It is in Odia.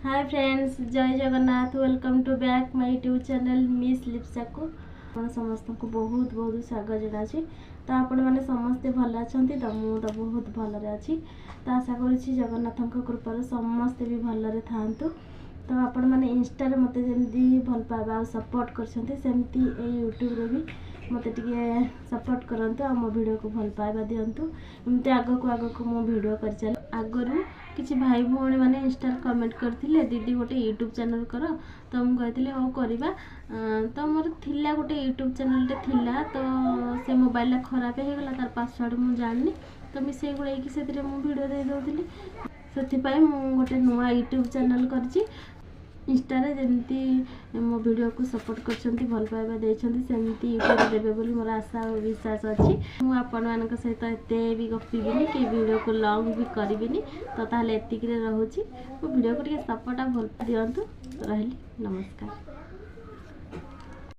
ହାଏ ଫ୍ରେଣ୍ଡସ୍, ଜୟ Jagannath. Welcome to back my YouTube channel miss ଲିପ୍ସାକୁ ଆପଣ ସମସ୍ତଙ୍କୁ ବହୁତ ବହୁତ ସ୍ୱାଗତ ଜଣାଉଛି। ତ ଆପଣମାନେ ସମସ୍ତେ ଭଲ ଅଛନ୍ତି ତ? ମୁଁ ତ ବହୁତ ଭଲରେ ଅଛି। ତ ଆଶା କରୁଛି ଜଗନ୍ନାଥଙ୍କ କୃପାରୁ ସମସ୍ତେ ବି ଭଲରେ ଥାଆନ୍ତୁ। ତ ଆପଣମାନେ ଇନଷ୍ଟାରେ ମୋତେ ଯେମିତି ଭଲ ପାଇବା ଆଉ ସପୋର୍ଟ କରିଛନ୍ତି, ସେମିତି ଏଇ ୟୁଟ୍ୟୁବରେ ବି ମୋତେ ଟିକେ ସପୋର୍ଟ କରନ୍ତୁ ଆଉ ମୋ ଭିଡ଼ିଓକୁ ଭଲ ପାଇବା ଦିଅନ୍ତୁ। ଏମିତି ଆଗକୁ ଆଗକୁ ମୁଁ ଭିଡ଼ିଓ କରିଚାଲେ। ଆଗରୁ କିଛି ଭାଇ ଭଉଣୀମାନେ ଇନଷ୍ଟାରେ କମେଣ୍ଟ କରିଥିଲେ, ଦିଦି, ଗୋଟେ ୟୁଟ୍ୟୁବ୍ ଚ୍ୟାନେଲ୍ କର। ତ ମୁଁ କହିଥିଲି, ହଉ କରିବା। ତ ମୋର ଥିଲା, ଗୋଟେ ୟୁଟ୍ୟୁବ୍ ଚ୍ୟାନେଲ୍ଟେ ଥିଲା। ତ ସେ ମୋବାଇଲଟା ଖରାପ ହେଇଗଲା, ତାର ପାସୱାର୍ଡ଼ ମୁଁ ଜାଣିନି। ତ ମିଶେଇ ଗୋଳେଇକି ସେଥିରେ ମୁଁ ଭିଡ଼ିଓ ଦେଇ ଦେଉଥିଲି। ସେଥିପାଇଁ ମୁଁ ଗୋଟେ ନୂଆ ୟୁଟ୍ୟୁବ୍ ଚ୍ୟାନେଲ୍ କରିଛି। ଇନଷ୍ଟାରେ ଯେମିତି ମୋ ଭିଡ଼ିଓକୁ ସପୋର୍ଟ କରିଛନ୍ତି, ଭଲ ପାଇବା ଦେଇଛନ୍ତି, ସେମିତି ୟୁଟ୍ୟୁବରେ ଦେବେ ବୋଲି ମୋର ଆଶା ଓ ବିଶ୍ୱାସ ଅଛି। ମୁଁ ଆପଣମାନଙ୍କ ସହିତ ଏତେ ବି ଗପିବିନି କି ଭିଡ଼ିଓକୁ ଲଙ୍ଗ୍ ବି କରିବିନି। ତ ତାହେଲେ ଏତିକିରେ ରହୁଛି। ମୋ ଭିଡ଼ିଓକୁ ଟିକେ ସପୋର୍ଟ ଆଉ ଭଲ ଦିଅନ୍ତୁ। ରହିଲି, ନମସ୍କାର।